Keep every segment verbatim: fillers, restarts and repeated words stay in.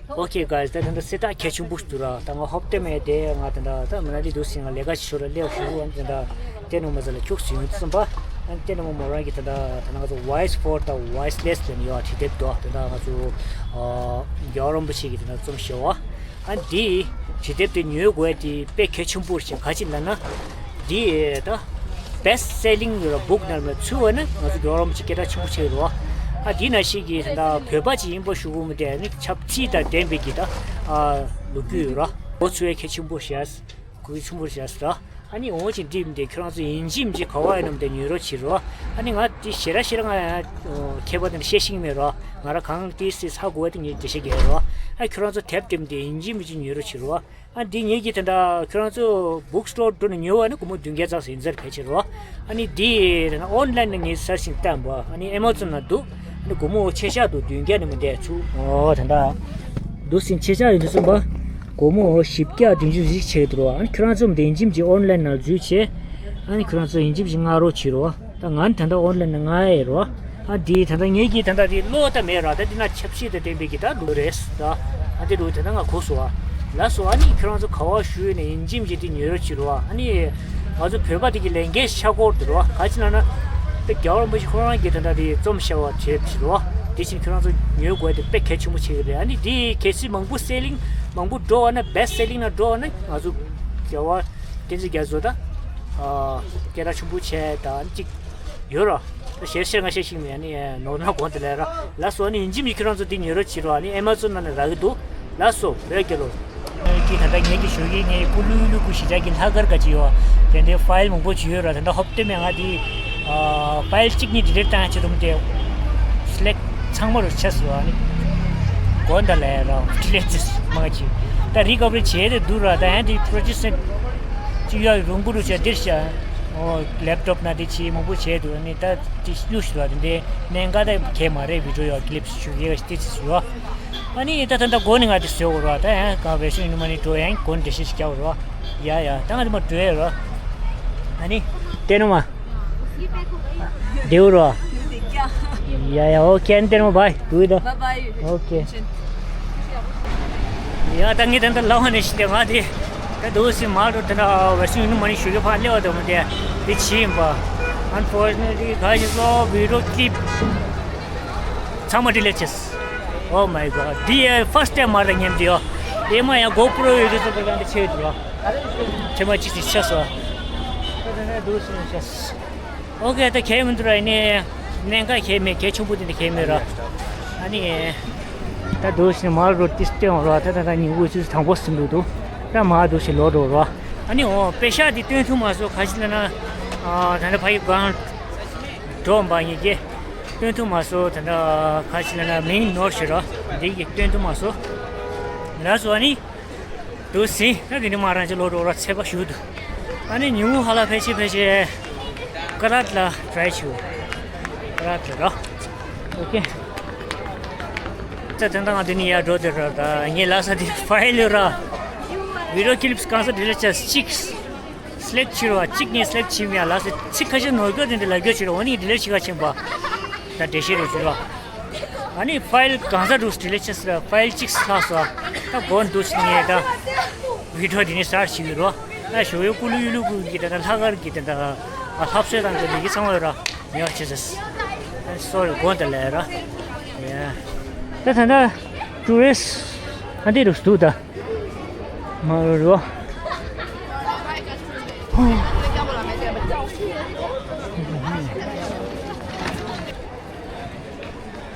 Okay guys, ད་ད་ད་སེ་ད་གལ་ཆེན་པོ་ཞིག་འདུག་ར། ད་ང་ཧོབ་སྟེ་མེད་དེ། ང་ད་ད་ད་མི་ན་ལི་འདུག་སེ་ང་ལས་ཀ་ཞིག་ཤོར་ར་ལས་ཞུ་བ་ད་ད་ཏེ་ནོ་མ་ཟ་ལ་ཁྱུག་སུ་ཡོང་ཙམ་པ། ཨ་ཏེ་ནོ་མ་མོ་རང་གི་ད་ད་ད་ང་ཚོ་Voice for the Voiceless ལ་ཡོད་བྲིས་དེབ་དོ། ད་ད་ང་ཚོ་ཨ་རྒྱལ་བ་རིན་པོ་ཆེ་གི་ད་ད་རྩོམ་ཞེས་བ། ཨ་འདི་བྲིས་དེབ་དེ་ཉོ་དགོས་དེ་དཔེ་གལ་ཆེན་པོ་ཞིག་ག་ཅི་ལ་ན། འདི་ད་best selling book ནང་ལ་ཚུད་པ་ན་ང་ཚོ་རྒྱལ་བ་རིན་པོ་ཆེ་སྐད་གྲགས་ཆེན་པོ་ཆགས་རོ། ཨ་འདི་ན་ཞིག་གི་ད་བོད་པ་ཅིག་ཡིན་པ་ཞུ་གོ་མི་དེ་ནི་ཆབ་སྲིད་དང་ལྡན་པའི་གི་ད་ཨ་ལོ་རྒྱུས་ཡོད་ར། འོ་ཚུད་པའི་གལ་ཆེན་པོ་ཞིག་གུ་ཆེན་པོ་ཞིག་ར། ཨ་ནི་འོ་ཅིག་འགྲིམ་དེ་ཁྱོད་རང་ཚོ་ཡིན་གཅིག་མིན་གཅིག་ག་བ་ཡིན་ནམ་དེ་ཉོས་རོགས་བྱེད་རོགས། ཨ་ནི་ང་དེ་ཞེ་ར་ཞེ་ར་ང་ཡང་མཁས་པ་དེ་འདྲ་བཤད་ཤེས་ཀྱི་མེད་རོགས། ང་ར་གང་ཏི་སི་ཧ་གོ་བ་དེ་ངས་འགྲེལ་བཤད་རྒྱག་རོགས། ཨ་ཁྱོད་རང་ཚོ་དེབ་འགྲིམ་དེ་ཡིན་གཅིག་མིན་གཅིག་ཉོས་རོགས་བྱེད་རོགས། ཨ་འདི་ངེད་ཀྱི་དེ་འདྲ་ཁྱོད་རང་ཚོ་bookstore འགྲོ་ནས་ཉོ་བ་ནི་སྒོར་མོ་བདུན་བརྒྱ་ཙམ་ཡིན་ཟེར་ཕལ་ཆེར་རོ། ཨ་ནི་འདི་དེ་འདྲ་online ནས་ངས་ཟ་ཞིང་བལྟས་པ། ཨ་ནི་Amazon ན་འདུག་ཨ་ནི་སྒོར་མོ་ཆེ་ཤག་འདུག་བདུན་བརྒྱ་ནས་མི་འདས་ཚུགས། ཨོ་དེ་འདྲ་འདུག་སེ་ཆེ་ཤག་ཡིན་དུས་ཙམ་པ་སྒོར་མོ་བཞི་བརྒྱ་བདུན་ཅུ་ཞིག་ཆགས་འདུག་ཨ་ནི་ཁྱོད་རང་ཚོ་འདི་ཡིན་གཅིག་མིན་གཅིག་online ནང་འཛུལ་བྱས། ཨ་ནི་ཁྱོད་རང་ཚོ་ཡིན་གཅིག་མིན་གཅིག་མངགས་རོགས་བྱེད་རོགས། ད་ང་ནི་ད་ལྟ་online ནས་མངགས་ཡས་རོ། ཨ་འདི་ད་ལྟ་ངེད་ཀྱི་ད་ལྟ་འདི་ཀློག་ད་མེད་ར། ད་འདི་ན་ཆབ་སྲིད་དང་ལྡན་པའི་གི་ད་ལུགས་རེད་ད། ཨ་འདི་ལུགས་ད་ལྟ་ང་གོ་སོང་ཨ། ལགས་སོ། ཨ་ནི་ཁྱོད་རང་ཚོ་ག་བ་བཞུགས་ཡོད་ནས་ཡིན་གཅིག་མིན་གཅིག་འདི་ཉོས་རོགས་བྱེད་རོགས། ཨ་ནི་ང་ཚོ་བོད་པ་དེ་གི་ལས་འགན་ཤ་སྐོར་དུ་རོ། ག་ཅི་ལབ་ན། ད་རྒྱལ་བ་རིན་པོ་ཆེ་ཁོ་རང་གི་ད་ལྟ་དེ་རྩོམ་ཤ་བ་བྱེད་བྱེད་རོ། དེ་བཞིན་ཁྱོད་རང་ཚོ་ཉོ་དགོས་དེ་དཔེ་གལ་ཆེན་པོ་ཆེ་གི་རེད། ཨ་ནི་དེ་གལ་སྲིད་མང་པོ་selling མང་པོ་འགྲོ་བ་ན་best selling ན་འགྲོ་བ་ན་ང་ཚོ་རྒྱལ་བ་བསྟན་འཛིན་རྒྱ་མཚོ་ད། ཨ་སྐད་གྲགས་ཆེན་པོ་བྱས་ད་ཨ་ནི་གཅིག་ཡོད་ར། ཞེར་ཞེར་ང་ཤེས་ཤིང་མེད་ནི་ནོར་ན་གོང་དུ་ལས་ར། ལགས་སོ། ནི་ཡིན་གཅིག་མིན་གཅིག་ཁྱོད་རང་ཚོ་འདི་ཉོས་རོགས་བྱེད་རོགས། ནི་Amazon ནང་ནས་རག་གི་འདུག་ལགས་སོ། བོད་རྒྱལ་ལོ། ཀྱི་ད་ལྟ་ངེད་ཀྱི་ཞོགས་ཀྱི་ངའི་ཀུ་ལུ་ལུ་ཀུ་གཞིས་ཆགས་ཀྱི་ལྷག་དཀར་ག་ཅི་ཡོད། དེ་འདྲའི་file མང་པོ་ཅིག་ཡོད་ར། དེ་འདྲ་ཧོབ་སྟེ་མེད་ང་འདི་file གཅིག་གཉིས་delete བཏང་ཆེད་དུ་དེ་select ཚང་མ་རུ་ཆས་སོ། ནི་གོ་ད་ལས་ར་delete ཆས་མ་ག་ཅི། ད་recovery བྱས་ཏེ་འདུག་ར། ད་ཡང་འདི་project ཅིག་ཡོད་རུང་པོ་རུ་བྱས་འདིར་བྱས། ཨོ་laptop ན་དེ་ཆེ་མང་པོ་བྱས་འདུག་ནི་ད་དེ་བླུགས་ཤིག་ལ་དེ་འདྲའི་གནད་འགག་ད་གས་མ་རེད། video ཡོད་clip ཞུ་ཡས་ཏི་ཅི་ཞུ་ཡོད། ཨ་ནི་ད་ད་ད་གོ་ནི་ང་དེ་བཟོས་འོ་ར། ད་ཡང་ག་version ཡིན་ནི་མ་ནི་འགྲོ་ཡང་གོ་ནི་འགྲེལ་བཤད་ཞིག་རྒྱག་འོ་ར། ཡ་ཡ་ད་ང་དེ་མ་འགྲོ་ཡ་ར། ཨ་ནི་དེ་ནོ་མ་དེའུ་ར། ཡ་ཡ་okay ཨ་ནི་དེ་ནོ་མ་bye do it bye bye okay ཡ་ད་ངས་ད་ད་ལབ་ཧ་ནས་ཤི་དེ་ང་དེ། ད་དུ་སི་མ་རུ་དེ་འདྲ་version ཡིན་ནི་མ་ནི་ཞུ་གི་ཕར་སླེབས་པ་དེ་མ་དེ་དེ་ཕྱི་ཡིན་པ། Unfortunately ག་ཞིག་སོ་video clip ཚང་མ་delete ཆེས། Oh my god འདི་ཡ་first time མ་རེད་སྙམ་དེ་ཡོ། དེ་མ་ཡང་GoPro ཡོད་དུས་ཚོད་དང་དེ་ཆེ་དུ་ཡོ། ཆེ་མ་ཅིག་ཅིག་ཆེ་སོ། ད་དེ་ནས་དུ་སི་ཆེས། Okay ད་གལ་མི་འདུག་ར། ཡིན་ནའི་གནད་འགག་གལ་མེད། གལ་ཆེན་པོ་དེ་འདྲ་གལ་མེད་ར། ཨ་ནི་ད་དུ་ཞིག་མར་རོ་ཏིས་སྟོན་ར། ད་ད་ད་ཉིན་གུང་ཆུ་ཚོད་དང་པོ་ཟིན་འདུག་འདུག་ད་མར་དུ་ཞིག་ལོག་འགྲོ་ར། ཨ་ནི་འོ་པེ་ཤག་དེ་སྟོན་ཐུབ་མ་སོང་། ག་ཞིག་ལ་ན་ད་ནི་ཕ་ཡི་གང་འགྲོ་འབའ་ཡི་གེ་སྟོན་ཐུབ་མ་སོང་། ད་ད་ག་ཞིག་ལ་ན་མིང་ནོར་ཞིག་ར་འདི་གི་སྟོན་ཐུབ་མ་སོང་། ལ་སོ་ཨ་ནི། དུ་སི་ད་དེ་ནི་མ་རང་ཅི་ལོ་རོ་ར་ཚེ་པ་ཞུ་དུ། ཨ་ནི་ཉུ་ཧ་ལ་ཕེ་ཤེ་ཕེ་ཤེ་ཀ་ར་ཏ་ལ་try ཞུ། ཀ་ར་ཏ་ར། Okay ད་དེ་འདྲ་ང་དེ་ནི་ཡར་འགྲོ་དེ་ར། ད་ངས་ལ་ས་དེ་file ར་video clips གང་ས་delete ཆ་གཅིག་select བྱེད་ར། གཅིག་ངས་select བྱེད་མི་ཡ་ལ་ས་ཚིག་ཁ་ཤས་ནོར་གི་དེ་འདྲ་ལ་རྒྱོ་བྱེད་ར། འོ་ནི་delete བྱེད་ག་ཆེན་པ། ད་འགྲེལ་བཤད་རོ་བྱེད་ར། ཨ་ནི་file གང་ས་འགྲོ་delete ཆ་ས་file གཅིག་ལྷག་སོ། ད་གོ་འདུག་ངས་ད་video འདི་ནི་གསར་ཞིག་ཡོད་རོ། ད་ཞོ་ཡོ་ཀུ་ལུ་ཡུ་ལུ་ཀུ་གི་ད་ལྷག་དཀར་གི་ད་ལྷ་བཟོས་དང་གི་འདི་གི་ཚང་མ་ཡོད་ར། ཉོ་ཆེ་ས་sorry གོ་ད་ལས་ར། ད་ད་ད་tourist ཨ་འདི་རུ་སུ་ད་མ་རུ་རོ།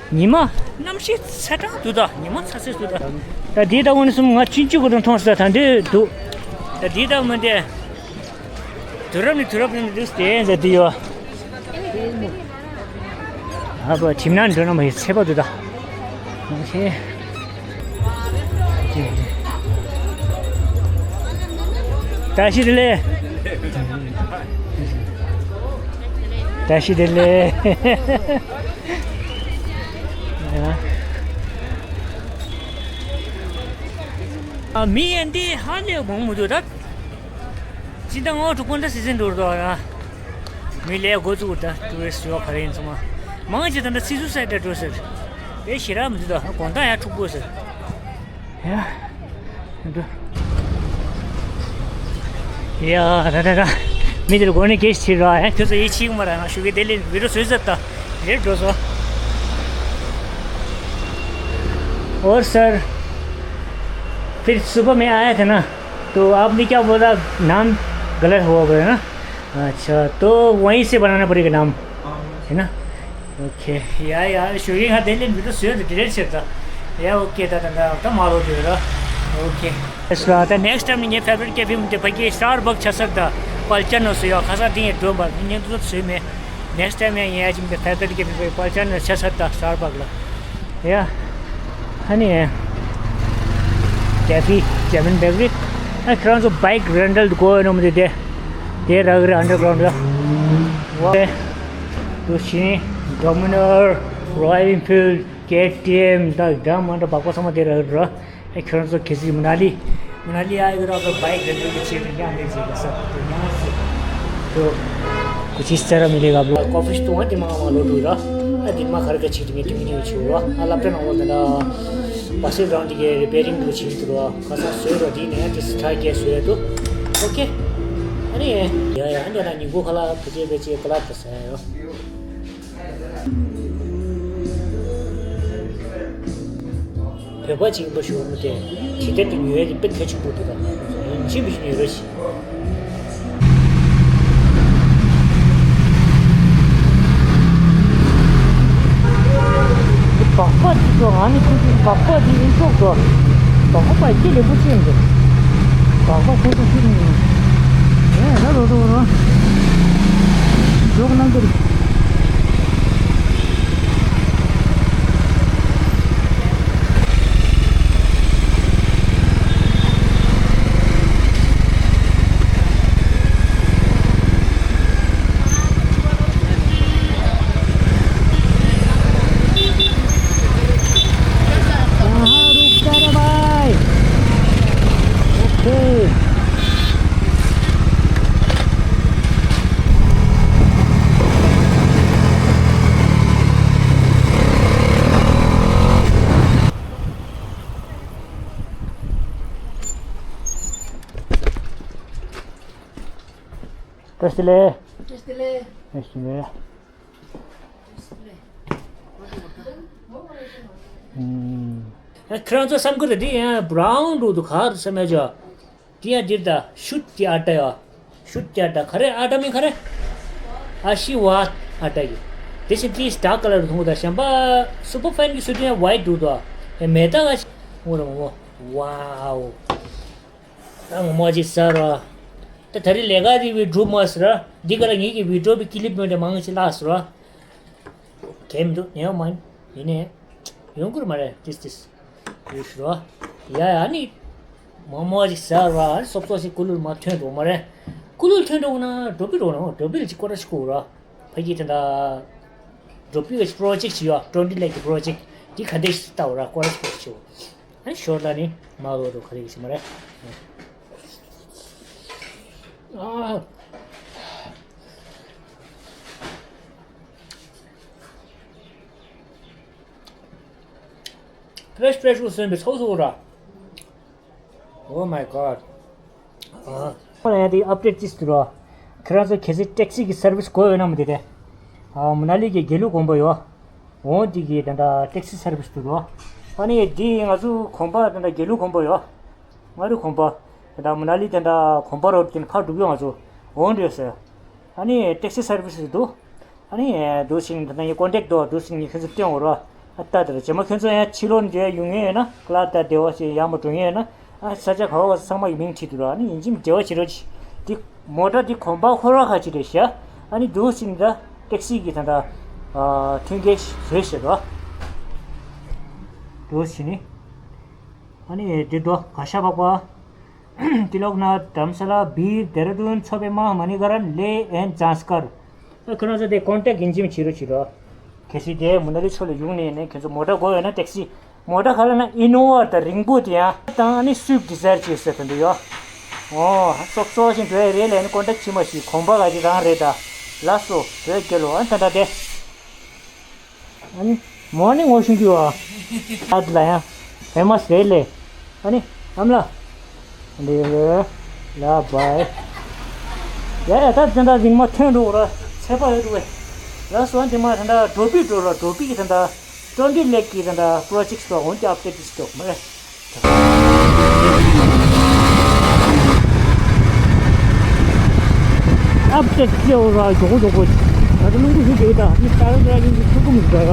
ཉི་མ་གནམ་གཤིས་ཚ་དྲགས་འདུག་ད། ཉི་མ་ཚ་ཚ་འདུག་ད། ད་འདི་ལྟ་བུ་ནི་གསུམ་ང་ཆུང་ཆུང་གི་དང་མཐོང་ས་ད་འདི་འདུག་ད་འདི་ལྟ་བུ་མི་འདི་དུས་རབས་ནས་དུས་རབས་ནས་འདུག་སྟེ་ཟེར་འདི་ཡོད། ཨ་ཕ་ཁྱིམ་ནང་འགྲོ་ན་མ་ཡི་ཚད་པ་འདུག་ད། ཨོ་ཁེ། བཀྲ་ཤིས་བདེ་ལེགས། བཀྲ་ཤིས་བདེ་ལེགས། ཨ་མི་ཡན་ཏི་ཧ་ལས་མང་མི་འདུག་ད། སྤྱི་ཟླ་ལྔ་པ་དྲུག་པ་འདྲ་སྲིད་ཟིན་འགྲོ་རེད་ད། མི་ལས་འགོ་བཙུགས་ད་ཊུ་རི་སི་ཡོད་ག་རེ་ཡིན་ཚང་མ། མང་ཆེ་ད་འདྲ་སྲིད་ཟུར་སའི་ཌར་འགྲོ་ཟེར། དེ་ཞེ་དྲག་མི་འདུག་ད་དགོང་དག་ཡར་འཁྲུག་པོ་ཟེར། ཡ། ཡ། ད་ད་ད། མི་དེར་གོ་ནས་སྐད་ཆ་དྲིས་ར། ཡ། ཁྱོད་ཚོ་ཡིད་ཆེས་མ་ར། ང་ཞུ་གི་དེ་ལས་བི་ཌིའོ་བཟོས་ཚར་ད། རེད་འགྲོ་སོང་། और सर, फिर सुबह में आया था ना, तो आपने क्या बोला, नाम गलत हुआ बोला ना? अच्छा, तो वहीं से बनाना पड़ेगा नाम, है ना? OK. ཡ་ཡ། ཞུ་གི་ང་དེ་ལས་བི་ཌིའོ་བཟོས་ཏེ་ཌི་ལིཊ་བྱེད་ད། ཡ། OK. ད་ད་ད་ད་མ་ལོ་དུ་ར། OK. ཨེ་སོ་ད་ནེགསི་ཊའིམ་ནི་ངས་ཕེ་བ་རི་ཊི་ཀེ་ཕེ་མི་དེ་ཕ་གི་སི་ཊར་བག་ཆ་ས་ད་པལ་ཅན་ནོ་སུ་ཡོ་ཁ་ས་དེ་ངས་འགྲོ་འབར་ངས་འདུག་བཟོས་མེད། ནེགསི་ཊའིམ་ཡང་ཡ་ཅིམ་དེ་ཕེ་བ་རི་ཊི་ཀེ་ཕེ་པལ་ཅན་ནོ་ཆ་ས་ད་སི་ཊར་བག་ལ། ཡ། ཧ་ནི་ཀེ་ཕེ་ཇར་མན་བེ་ཀ་རི། ཨ། ཁྱེད་རང་ཚོ་བའིཀ་རེན་ཊལ་དགོས་ཡོད་ན་མི་དེ་དེ་དེ་རག་གི་རེད། ཨན་ཌར་གྷ་རའུན་ཌི་ལ། ཝ། དུ་ཤིན་ཌོ་མི་ནར་རོ་ཡལ་ཨིན་ཕིལ་ཌི་ཀེ་ཊི་ཨེམ་ད་འདྲ་མ་འདྲ་བག་པ་ཚང་མ་དེ་རག་གི་རེད། ཨེ། ཁྱོད་རང་ཚོ་གལ་སྲིད་མ་ན་ལི། མ་ན་ལི་ཨ་ཡི་ར་གི་བའིཀ་རེན་ཊལ་གི་ཆེད་དུ་ཡང་མེད་ཟེར་གི་ས་དུ་ཉང་སི་དུ་ཀུ་ཅི་སི་ཙེ་ར་མི་ལི་ག་བློ་ཀོ་ཕི་སྟོང་བ་དེ་མ་མ་ལོ་དུ་ར། ཨ། དེ་མ་ཁར་ག་ཆེད་དུ་ངས་དེ་མི་ཉོ་ཆུ་ར། ཨ། སློབ་གྲྭ་ནང་བོ་ད་ལ་བ་སི་རང་དེ་གའི་རི་པེ་རིང་དུ་ཆེད་དུ་ར། ཁ་སང་བཟོས་ར། དེ་ནས་དེ་སི་ཁྲ་རྒྱས་བཟོས་ཡ་དུ། ཨོ་ཁེ། ཨ་ནི་ཡ་ཡ། ཨ་ནི་ན་ཉིན་གུང་ཁ་ལ་ཕ་ཆེ་བེ་ཆེ་ཀ་ལ་ད་ཟ་ཡ་ཡོ། བོད་པ་ཅིག་ཡིན་པ་ཞུ་བ་མི་དེ་དེ་ལྟར་དུ་ཉོ་ཡ་དེ་དཔེ་གལ་ཆེན་པོ་འདུག་ད། ཡིན་གཅིག་མི་ཉོ་ར་ཞིག་སྦག་སྦག་ཅིག་འགྲོ། ང་ནི་ཁྱོད་ཚོ་སྦག་སྦག་ཅིག་ཡིན་ཆོག་འགྲོ། སྦག་སྦག་པ་སྐྱེ་ལེགས་པོ་ཅིག་འདུག་སྦག་སྦག་ཁྱོད་ཚོ་ཤི་ནི་ཡིན། ཨེ་ད་རོ་རོ་རོ། འཇོག་གནང་གི་རེད། कहाँ रुकता रे भाई? Okay. Tesile. Tesile. Tesile. ཁྱེད་རང་ཚོ་བསམ་གི་རེད། འདི་ཡང་བྷ་རའུན་འདུག་འདུག་ག་རེ་བསམ་ཡ་ཅོ། འདི་ཡང་འདིར་ད་ཤུད་ཀྱི་ཨ་ཊ་ཡོ། ཤུད་ཀྱི་ཨ་ཊ་ག་རེ། ཨ་ཊ་མིང་ག་རེ། ཨ་ཤི་ཝ་ཨ་ཊ་ཡོ། དེ་བཞིན་དེ་ཌརྐ་ཀ་ལར་འདུག་ད་གཞན་པ་སུ་པར་ཕའིན་གྱི་སུ་དེ་ཡང་ཝའིཊ་འདུག་ད། ཨེ་མེ་ད་ག་ཤི་འོ་ར་མོ། ཝའོ། ད་ངོ་མ་ཅིག་ཟ་ར། ད་ད་རེས་ལས་ཀ་རི་བི་སྒྲུབ་མ་ཟེར་ར། འདི་ག་ལ་ངེད་ཀྱི་བི་ཌིའོ་བི་ཀི་ལིབ་མོ་འདྲ་མང་ཆེ་བརླག་སོང་ར། གལ་མི་འདུག་ནེ་ཝར་མའིན། ཡིན་ནའི་ཡོང་གི་རེད་མ་རེད། ཏིས་ཏིས་ཡོད་ཤི་ར། ཡ་ཡ། ཨ་ནི་མོག་མོག་ཅིག་ཟ་ར། ཨ་ནི་སོབ་སོབ་ཞིག་ཀུ་ལུར་མ་ཐོན་འགྲོ་མ་རེད། ཀུ་ལུར་ཐོན་འགྲོ་ན་འགྲོ་པི་འགྲོ་ན་འགྲོ་པི་ལ་ཅིག་སྐོར་ར་ཞིག་ཁུག་ར། ཕ་གི་དེ་འདྲ་འགྲོ་པི་གི་པྲོ་ཇེཀ་ཅིག་ཡོད། ཊོན་ཊི་ལེག་གི་པྲོ་ཇེཀ་དེ་ག་འདྲ་ཞིག་ལྟ་བ་ར། སྐོར་ར་ཞིག་ཁུག་ཅིག་ཨ་ནི་ཞོར་ལ་ནི་མ་ལོ་རུ་ག་རེ་ཞིག་མ་རེད། ཨ། ཕྲེཤ་ཕྲེཤ་རུ་སོན་པའི་ཚོགས་སུ་ར། Oh my God. ཨ། ཁོ་ལ་ཡང་དེ་ཨབ་ཌེཊ་ཅིག་འདུག་ར། ཁྱེད་རང་ཚོ་གལ་སྲིད་ཊེག་སི་གི་སར་བིས་དགོས་ཡོད་ན་མི་དེ་དེ། ཨ། མ་ན་ལི་གི་དགེ་ལུགས་དགོན་པ་ཡོད། འོང་དེ་གི་དེ་འདྲ་ཊེག་སི་སར་བིས་འདུག་ར། ཨ་ནི་དེ་ང་ཚོ་དགོན་པ་དེ་འདྲ་དགེ་ལུགས་དགོན་པ་ཡོད། མངའ་རིས་དགོན་པ། དེ་འདྲ་མ་ན་ལི་དེ་འདྲ་དགོན་པ་རོ་དེ་ཕར་འགྲོ་གི་ཡོད། ང་ཚོ་འོང་འདོད་ཟེར། ཨ་ནི་ཊེག་སི་སར་བིས་འདུག་ཨ་ནི་འདུག་ཕྱིན་ད་ལྟ་ངའི་ཀོན་ཊེག་འདུག་འདུག་ཕྱིན་ངས་ཁྱོད་ཚོ་སྟོན་འོང་ར། ཨ་ལྟ་དེར་རྗེས་མ་ཁྱོད་ཚོ་ཡང་ཕྱི་ལོགས་འདྲ་ཡོང་ངེས་ཡོད་ན། ཀ་ལ་ད་བདེ་བ་ཞིག་ཡག་མོ་འགྲོ་ངེས་ཡོད་ན། ཨ་ས་ཆ་ག་བ་ཚང་མ་ཡི་མིང་བྲིས་འདུག་ར། ཨ་ནི་ཡིན་གཅིག་མིན་འབྲེལ་བ་བྱེད་རོགས་གྱིས། འདི་མོ་ཊ་འདི་གོམ་པ་འཁོར་བ་ཁ་ཅིག་རེད་ཤག་ཨ་ནི་འདུག་ཕྱིན་ད་ཊེག་སི་གི་ད་ད་མཐུན་རྐྱེན་བཟོས་ཤག་ར། འདུག་ཕྱིན་ནི། ཨ་ནི་འདི་འདུག་ག་ཤ་པག་པ། ཏི་ལོག་ནཱཐ། དྷརམ་ས་ལ། སྦིར། དེ་ར་དུན། མཚོ་པདྨ། མ་ཎི་ཀ་རན། ལེ་ཨེན་ཛངས་ཀར། ད་ཁྱོད་རང་ཚོ་དེ་ཀོན་ཊེག་ཡིན་གཅིག་མིན་བྱེད་རོགས་བྱེད་རོགས། གལ་སྲིད་དེ་མ་ན་ལི་ཕྱོགས་ལ་ཡོང་ནས་ནས་ཁྱོད་ཚོ་མོ་ཊ་དགོས་ཡོད་ན། ཊེག་སི་མོ་ཊ་ག་ལ་ན་ཨི་ནོ་ཝ་དང་རིང་པོ་དེ་ཡང་དང་། ཨ་ནི་སུའིཕ་ཌི་ཛའེར་བྱེད་ཟེར་དེ་འདྲ་ཡོད། ཨོ་སོག་སོག་ཞིག་འགྲོ་ཡ་རེད་ལས་ནི་ཀོན་ཊེག་བྱེད་མ་ཤེས། གོམ་པ་ག་ཅིག་རང་རེད་ད། ལགས་སོ་བོད་རྒྱལ་ལོ། ཨ་ད་ད་དེ། ཨ་ནི་མོ་ནི་ངོ་ཤེས་རྒྱུ་བ། ཨ་ད་ལ་ཡང་ཕེ་མ་སི་རེད་ལས། ཨ་ནི་ཨ་མ་ལགས། འདི་ལ་ལ་བའི། ཡ་ཡ་ད་དེ་འདྲ་རིང་མ་ཐོན་འགྲོ་ར་ཚད་པ་ཡོད་འགྲོ་བས། ལ་སོ་འདི་མ་དེ་འདྲ་འགྲོ་པི་འགྲོ་ར་འགྲོ་པི་གི་དེ་འདྲ་ཀྲོན་ཏི་ལེག་གི་དེ་འདྲ་པྲོ་ཇེག་སོགས་འོན་ཀྱང་ཨབ་ཌེཊ་ཞིག་འགྲོ་མ་རེད། ཨབ་ཏེ་ཅེའོ་ར་མགྱོགས་པོ་མགྱོགས་པོ། ད་ལྟ་རླུང་བུ་ཞིག་རྒྱག་ད་ནི་ཏཱ་ར་ཏཱ་ར་ཡིན་གྱི་ཚུར་ཀུམ་ཟེར་ར།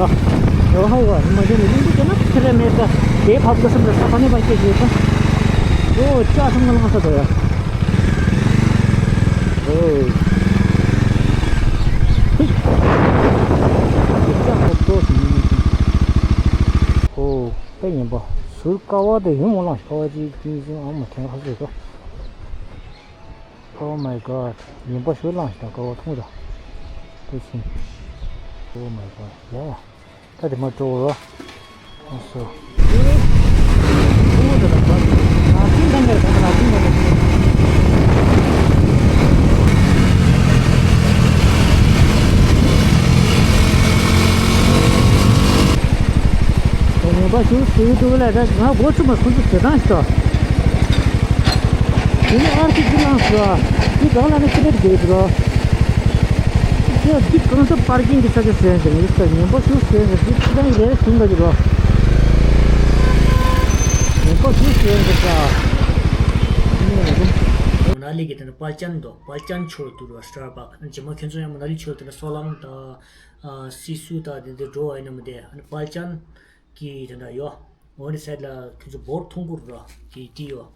རོ་ཧ་ཡོ་ནི་མ་ཤེས་ནི་རླུང་བུ་རྒྱག་ན་ཚེ་རེ་མེད་ད། དེའི་བབ་ཀ་སེམས་ལ་ས་ཕ་ནས་མ་སྐྱེ་ཞེས་ད། ཨོ་ལྕགས་ཚང་མ་ལངས་ས་ད་ཡ། ཨོ། ཧི། ལྕགས་ཧོབ་ཏོ་ཞིག་ཡིན། ཨོ། དཔེ་ཡིན་པ། ཟུར་ཀ་བ་དེ་ཡུམ་འོང་ལ་ཤོག་ཅིག་གཉིས་གསུམ་ཨ་མ་དྲན་ཁ་ཟེར་ཏོ། Oh my god. ཡིན་པ་ཞུ་ལངས་ཤིག་དང་ཀ་བ་མཐོང་ར། དེ་བཞིན། Oh my god. ཡ། ད་དེ་མ་འགྲོ་ར། ཨ་སོ། ངོ་མ་ཞུ་ཞུ་འདུག་ལ་ད་ང་སྒོ་ཚུགས་མ་སོང་ཚུལ་ཞེ་སྡང་ཞིག་དང་། དེ་ནི་ཨར་ཀི་ཅི་ལངས་སོ། དེ་གང་ལ་ནི་ཁྱི་རེད་འདུག་རོ། ཁྱི་འདི་གང་ས་པར་ཀིང་གི་ས་ཆ་ཟེར་ཟེར་ཡིན་ས་ངན་པ་ཞུ་ཟེར་ཟེར་འདི་ཁྱི་རང་རེད་ཟུང་ག་གི་རོ། ངན་པ་ཞུ་ཟེར་ཟེར་ས། མོ་ན་ལི་གི་དེ་ནི་པལ་ཅན་འདུག་པལ་ཅན་ཆོས་འདུག་རོ་སི་ཊར་བག་རྗེས་མ་ཁྱོད་ཚོ་ཡང་མོ་ན་ལི་ཆོས་དེ་ནི་སོ་ལམ་དང་སི་སུ་དང་དེ་འདྲ་འགྲོ་བ་ཡིན་ན་མི་དེ་ཨ་ནི་པལ་ཅན། གི་དེ་འདྲ་ཡོ། འོ་ནི་སའིཌ་ལ་ཁྱོད་ཚོ་བོར་མཐོང་གུར་ར་གི་ཏི་ཡོ།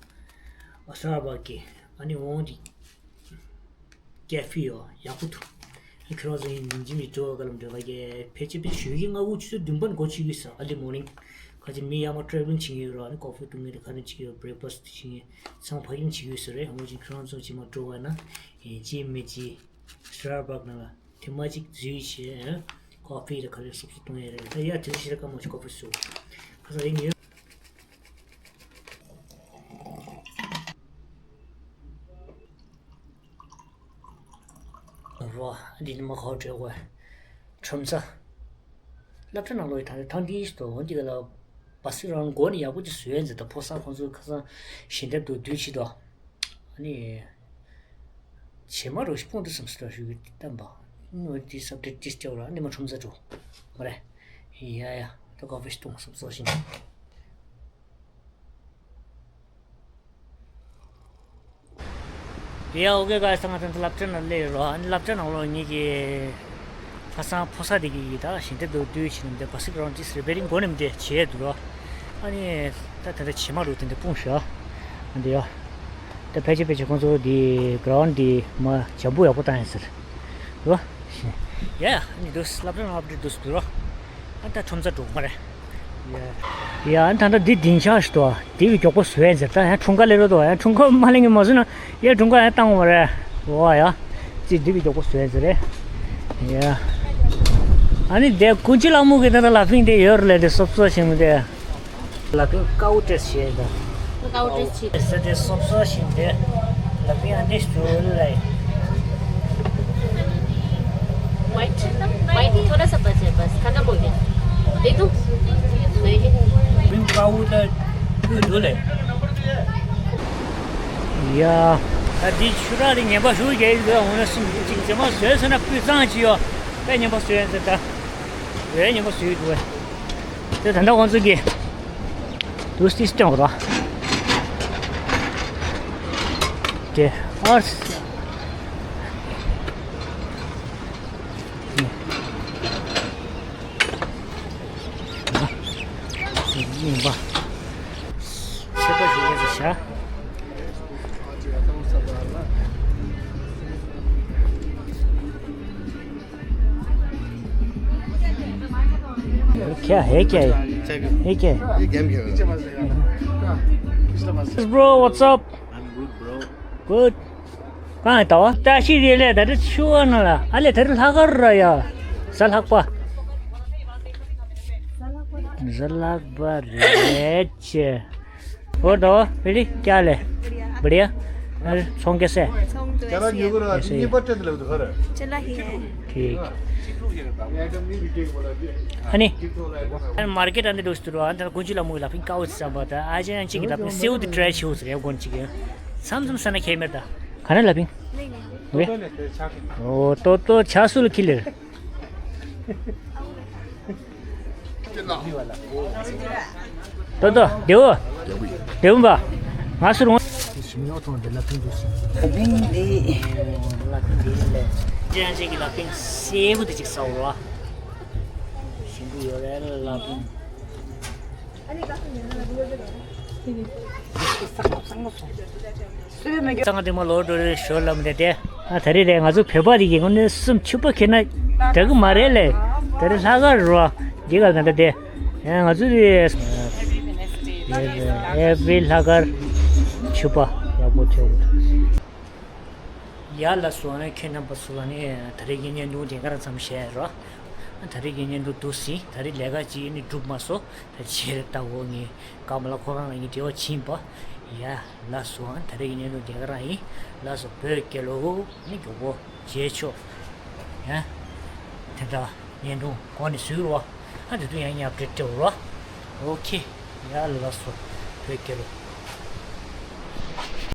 ཨ་སི་ཊར་བག་གི་ཨ་ནི་འོང་དི་ཀེ་ཧྥེ་ཡོ་ཡག་པོ་འདུག་ཨ་ཁྱོད་རང་ཚོ་ཡིན་ཉིན་རྗེས་མི་འགྲོ་བ་ག་ལམ་འགྲོ་བ་གི་ཕལ་ཆེར་ཕལ་ཆེར་ཞོགས་ཀྱི་སྔ་དགོང་ཆུ་ཚོད་བདུན་པ་ནས་འགོ་ཚུགས་ཀྱི་ས་ཨར་ལི་མོར་ནིང་། ཁ་ཅིག་མི་ཡར་མར་ཊེ་ཝེལ་ལིང་བྱེད་ཀྱི་ཡོད་ར་ཨ་ནི་ཀོ་ཧྥེ་བཏུང་མཁན་དེ་ཁ་ནས་བྱེད་ཀྱི་ཡོད་བྷི་རེག་ཕ་སི་ཊི་བྱེད་ཀྱི་ཡོད་ཚང་མ་ཕ་གིར་བྱེད་ཀྱི་ཡོད་ས་རེད། འོ་ཅིག་ཁྱོད་རང་ཚོ་རྗེས་མ་འགྲོ་བ་ན་ཡིན་རྗེས་མི་རྗེས། སི་ཊར་བག་ནང་ལ་དེ་མ་གཅིག་འཛུལ་བྱས། ཀོ་ཧྥེ་ལ་ག་རེ་སོབ་སོབ་གཏོང་ཡ་རེད། ད་ཡ་དེ་ཞེ་དྲག་དཀའ་མོ་ཞིག་ཀོ་ཧྥེ་སུ། ཁ་སང་ཡིན་ཡོད། རོ། འདི་ནི་མ་ཁོ་བྲོས་གོ། ཁྲོམ་ས། སློབ་གྲྭ་ནང་ལོགས་ཡི་ཐང་ཐང་འདི་ཞིག་ཏུ་འོན་ཏེ་ག་ལ། བ་སི་རང་མགོ་ནས་ཡག་པོ་ཅིག་བཟོས་ཡ་མཛད་ད་ཕོ་གསར་ཁོང་ཚོ་ཁ་སང་ཞལ་འདེབས་འདུག་དུས་ཕྱིད་དོ། ཨ་ནི། བྱེ་མ་རོ་ཞིག་སྤུངས་ཏེ་བསམ་སྲིད་ཞུ་གི་བསྟན་པ། ནོར་འདི་སབ་ཏེ་ཏིས་སྐྱོར་ལ་ནི་མ་ཁྲོམ་ས་འགྲོ། མ་རེད། ཡ་ཡ་ད་ཀོ་ཧྥེ་ཞིག་བཏུང་བསམ་སོ་ཞིང་། ཡ་ཨོ་ཀེ་ག་ས་ང་ཚོ་སློབ་གྲྭ་ནང་སླེབས་རོགས། ཨ་ནི་སློབ་གྲྭ་ནང་ལོགས་ཉིད་ཀྱི་ཁ་སང་ཕོ་གསར་དེ་གི་ཡི་ད་ཞིང་དེབ་འདུག་དུས་ཕྱིན་ནས་བ་སི་རང་ཏིས་རེ་བེ་རིང་མགོ་ནས་མི་དེ་བྱས་འདུག་རོགས། ཨ་ནི་ད་དེ་འདྲ་བྱེ་མ་རོ་དེ་འདྲ་སྤུངས་ཤག་ཨ་འདི་ཡ། ད་ཕལ་ཆེར་ཕལ་ཆེར་ཁོང་ཚོ་འདི་གྷ་རའུན་འདི་མ་ཇམ་པོ་ཡག་པོ་བཏང་ཡིན་ཟེར། རོ། ཡ་ཡ་ཨ་ནི་འདུག་སློབ་གྲྭ་ནང་ཨབ་ཌེཊ་འདུག་འདུག་རོགས། ཨ་ད་ཁྲོམ་ས་འགྲོ་མ་རེད། ཡ་ཡ་ཨ་ད་ལྟ་འདི་སྡིངས་ཆ་ཞིག་འདུག་ཨ། འདི་གི་མགྱོགས་པོ་བཟོས་ཡིན་ཟེར། ད་ཡང་འཁྲུངས་སྐར་སླེབས་རོགས་འདུག་ཡང་འཁྲུངས་སྐར་མ་སླེབས་ངེས་མ་བཟོས་ན་ཡང་འཁྲུངས་སྐར་ཡང་བཏང་བ་རེད། འོ་ཡ། ཅི་འདི་གི་མགྱོགས་པོ་བཟོས་ཡིན་ཟེར་རེད། ཡ། ཨ་ནི་དེ་ཀུན་སྤྱོད་ལྷ་མོ་གི་ད་ལྟ་ལ་ཕིང་དེ་ཡོད་རེད་ལས་དེ་སོབ་སོབ་ཞིག་མི་དེ། ལ་ཕིང་དཀར་པོ་སྤྲས་བྱས་ད། དཀར་པོ་སྤྲས་བྱས། ཟེར་དེ་སོབ་སོབ་ཞིག་དེ། ལ་ཕིང་ཨ་ནི་སུ་ལ། white white थोड़ा सा बचे बस खत्म हो गया। दे दूं? नहीं। ཕིང་དཀར་པོ་ད་ཕུལ་འདུག་ལས། ཡ། ད་འདི་ཆུ་རགས་དེ་ངན་པ་ཞུ་རྒྱག་ཡིན་འདུག་འོ་ན་སུ་ཅིག་རྗེས་མ་བཟོས་ཟེར་ན་སྤུས་གཙང་ཅིག་ཡོད། དཔེ་ངན་པ་བཟོས་ཡིན་ཟེར་ད། དཔེ་ངན་པ་བཟོས་འདུག་དེ་ད་ལྟ་ཁོང་ཚོ་གིས་དུ་སྟི་སྟོན་རོགས། དེ་ཨར། ཡིན་པ། ཚད་པ་ཞིག་ཡིན་ཟེར་བྱ། क्या है, क्या है? ये क्या है? ये गेम खेल रहे हैं। Bro, what's up? I'm good, bro. Good. གང་ཡིན་ད་བ། བཀྲ་ཤིས་བདེ་ལེགས། ད་རེས་ཆུ་བ་ན་ལ་ཨ་ལས་ད་རེས་ལྷག་གར་ར་ཡ། གཟའ་ལྷག་པ། གཟའ་ལྷག་པ་རེད་ཅེ། और दवा पीली क्या ले? बढ़िया। अरे सॉन्ग कैसे है? सॉन्ग तो क्या ऐसे है। ऐसे ही है। चला ही है। ठीक। ཨ་ནི། ཨ་ནི་མར་ཀེཊ་ཨ་འདི་འགྲོ་སི་འདུག་རོ། ཨ་ནི་ད་དཀོན་མཆོག་ལ་མོ་གི་ལ་ཕིང་ཀའོ་ཙི་ཙམ་པ་ད་ཨ་ཅན་ཅིག་གི་ལ་ཕིང་སེའུ་དེ་ཊ་རའི་བྱེད་འོ་ཟེར་ཡ་གོན་ཅིག་ཡ། མཚམས་མཚམས་ས་ན་ཁེལ་མེད་ད། ག་ན་ལ་ཕིང་། ཨོ་ཏོ་ཏོ་ཆ་སུ་ལ་ཁི་ལེར། ཏོ་ཏོ་དེའུ། དེའུ་བ། ང་སུ་རུང་། ཞིམ་ཉོག་ཐོང་དེ་ལ་ཕིང་དུ་ཞིམ། ལ་ཕིང་དེ། ལ་ཕིང་དེ་ལ། ཅན་ཅན་གྱི་ལ་ཕིང་སེ་བུ་དེ་ཅིག་ཟ་བ། ཞིམ་པོ་ཡོད་རེད་ལ་ཕིང་། ཚང་དེ་མ་ལོ་འགྲོ་རེ་ཞོར་ལམ་རེ་དེ། ཨ་ད་རེས་རེད། ང་ཚོ་བོད་པ་རིགས་ཀྱི་ངོ་ནས་སུམ་ཕྱུ་པ་ཁྱེར་ན་དྲག་གི་མ་རེད་ལེ། ད་རེས་ལྷག་ག་རོ། རྒྱལ་ཁབ་ད་ལྟ་དེ། ཨ་ང་ཚོ་དེ། ཨེ་བི་ལྷག་གར་ཕྱུ་པ་ཡག་པོ་ཐེབས། ཡ་ལ་སོ་ནས་ཁྱེད་རྣམ་པ་ཚོ་ལ་ནི་ད་རེས་ཀྱི་བརྙན་ཐུང་དེ་ག་རང་ཙམ་བཤད་རོགས། ད་རེས་ཀྱི་བརྙན་ཐུང་འདུག་སྲིད། ད་རེས་ལས་ཀ་ཅིག་ནི་འགྲུབ་མ་སོང་། ད་ཕྱིར་ལྟ་འོ་ངས་ཀ་མ་ལ་ཁོ་རང་ལ་ངས་འབྲེལ་བ་ཕྱིན་པ། ཡ་ལ་སོ་ཨ་ད་རེས་ཀྱི་བརྙན་ཐུང་དེ་ག་རང་ཡིན། ལ་སོ་བོད་སྐད་ལོ་ནི་མགྱོགས་པོ་བརྗེད་ཆོག་ཡ་དེ་འདྲ་བརྙན་ཐུང་གོང་ནས་བཟོས་རོགས། ཨ་དེ་དུས་ཡང་ཡང་ཨབ་ཌེཊ་སྤྲད་རོགས། ཨོ་ཁེ། ཡ་ལ་སོ་བོད་སྐད་ལོ།